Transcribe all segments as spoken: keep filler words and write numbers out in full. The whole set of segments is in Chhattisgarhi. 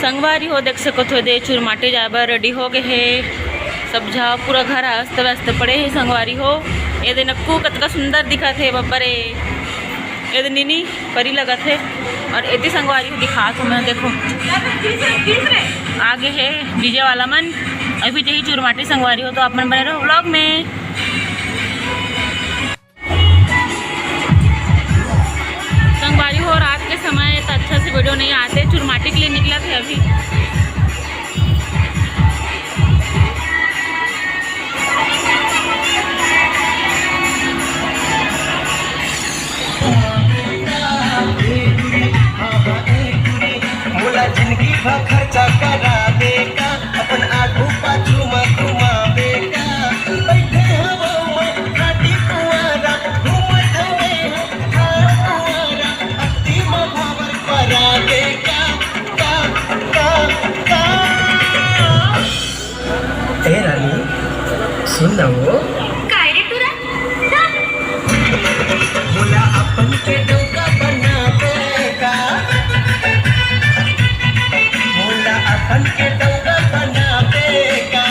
संगवारी हो, देख सकत हो, दे चुरमाटी जाए बर ready हो गए हे। सब झा पूरा घर अस्त व्यस्त पड़े हे संगवारी हो। ये दे नक्कू कतका सुंदर दिखत हे, बब्बा रे। ये दे नीनी परी लगत हे। और एती संगवारी हो दिखात हो मैं, देखो आगे हे DJ वाला मन। अभी जही चुरमाटी संगवारी हो, तो आप मन बने रहो vlog में। संगवारी हो, रात के समय त अच्छा से video नहीं आते, चुरमाटी के लिए निकला थे अभी। मोला जिंदगी भर खर्चा करा दे का, अपन आगू पाछू म घुमावे का। बैठे हवा में खाटी कुआरा, घूमत हवे हम ठाड़ कुआरा, अक्ति म भावर परा दे का, का, का, का। ए रानी, सुन ना वो। काय रे टुरा? मोला अपन के डौका बनावे का, मोला अपन के डौका बनावे का।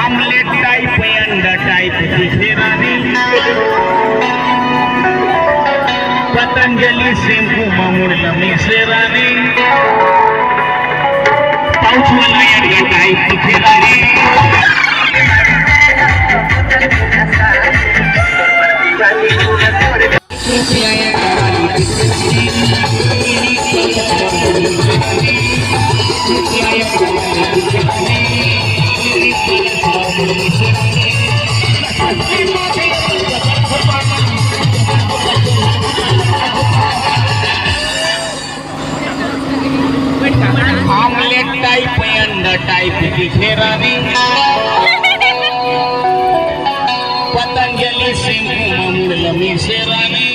Omelette type, अंडा type दिखे रानी, पतंजलि shampoo म मुड़ ल मिसे रानी, pouch वाला अंडा type दिखे रानी। Omelette type, अंडा type दिखे रानी, पतंजलि shampoo म मुड़ ल मिसे रानी।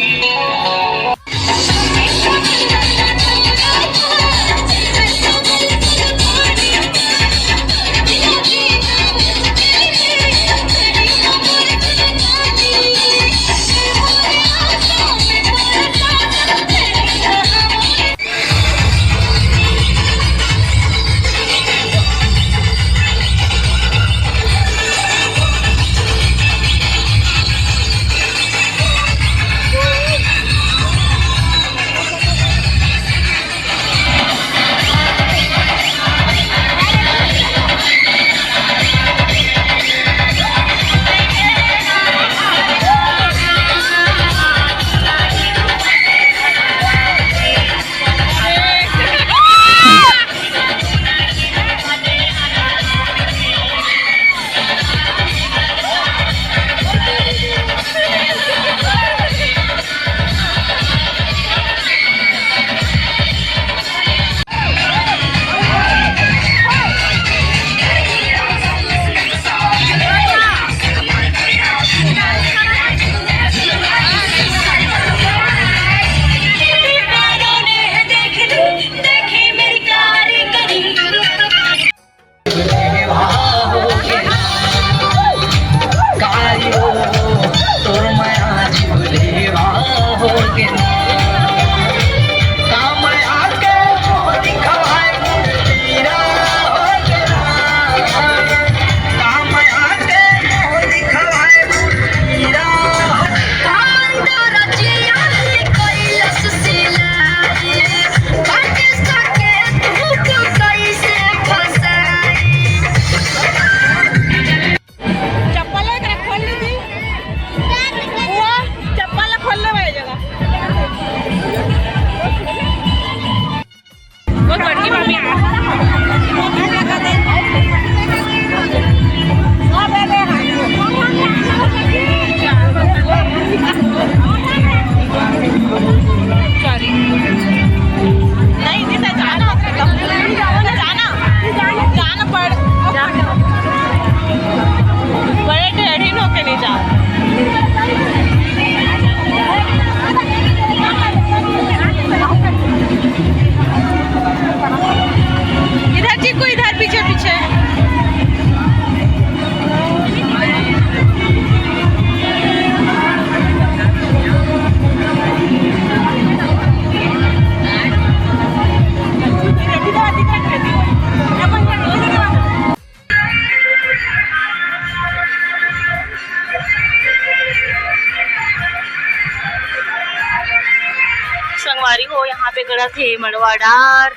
संगवारी हो, यहाँ पे गलत हे मड़वा डार।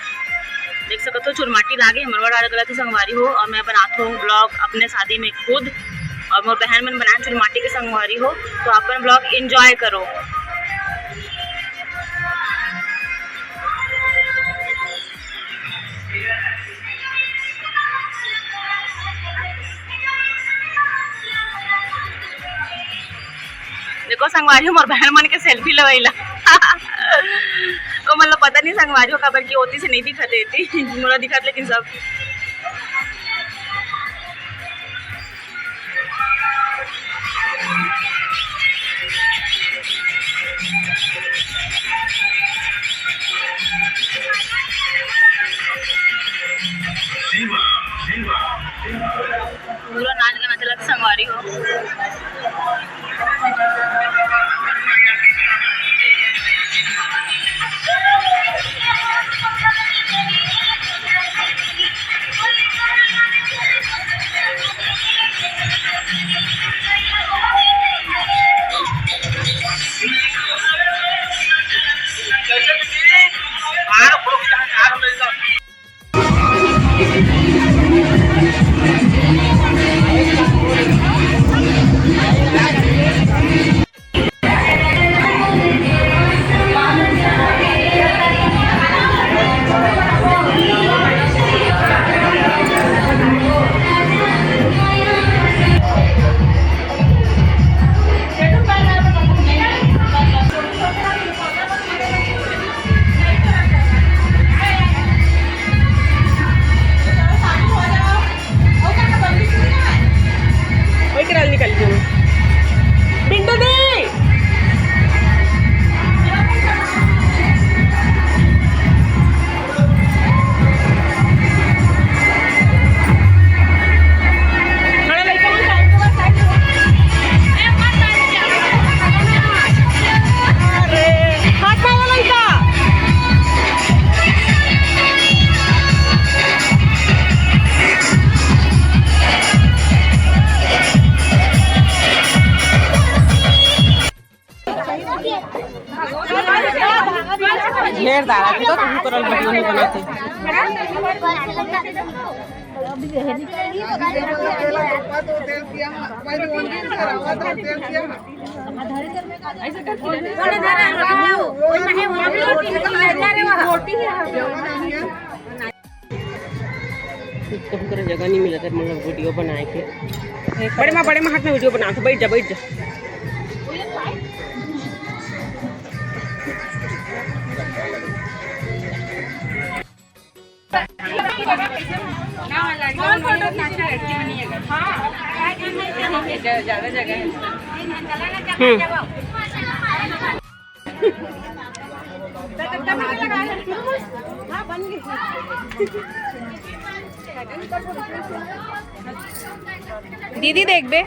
देख सकत हो, चुरमाटी लागे हे, मड़वा डार गलत हे संगवारी हो। और मैं बनात हूँ vlog अपने शादी में खुद, और मोर बहन मन बनाए चुरमाटी के संगवारी हो। तो अपन vlog enjoy करो। देखो संगवारी हो, मोर बहन मन के selfie लेवई ला। ओ मतलब पता नहीं संगवारी हो काबर कि ओती से नहीं दिखत हे एती। मोला दिखत लेकिन सब। पूरा नाच गाना चलत संगवारी हो। वही करा निकल गई। पिंटू दी। ढेर दारा के तो तुम करल वीडियो नहीं बनाते। तुमको जगह नहीं मिला था, मतलब वीडियो बनाए के। बड़े माँ, बड़े माँ हाथ में वीडियो बना, तो बैठ जा, बैठ जा। हम्म। दीदी देख बे।